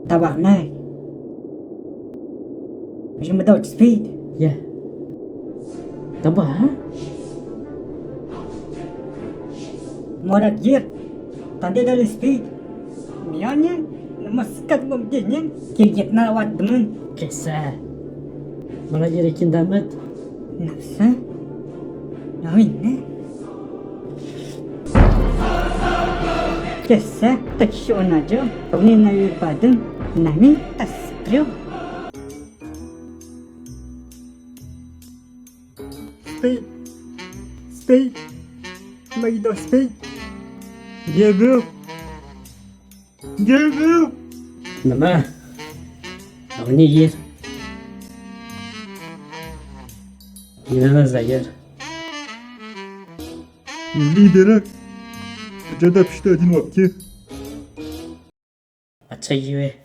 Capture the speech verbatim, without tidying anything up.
Табаа, най. Жи меда спит. Я. Табаа, а? Морат ер. Танда дали спит. Миян нин, маска мом денин. Киргит на ват дмын. Кеса. Мана ер кин дамыт. Навса? Навин не? Кеса, так ещё она же. Огни на юрбадым. Навин таскрю. Спи. Спи. Майда спи. Гебю. Гебю. Нама. Огни ер. Нама за ер. Либерак. Жада пишта один вапки. Ача иве.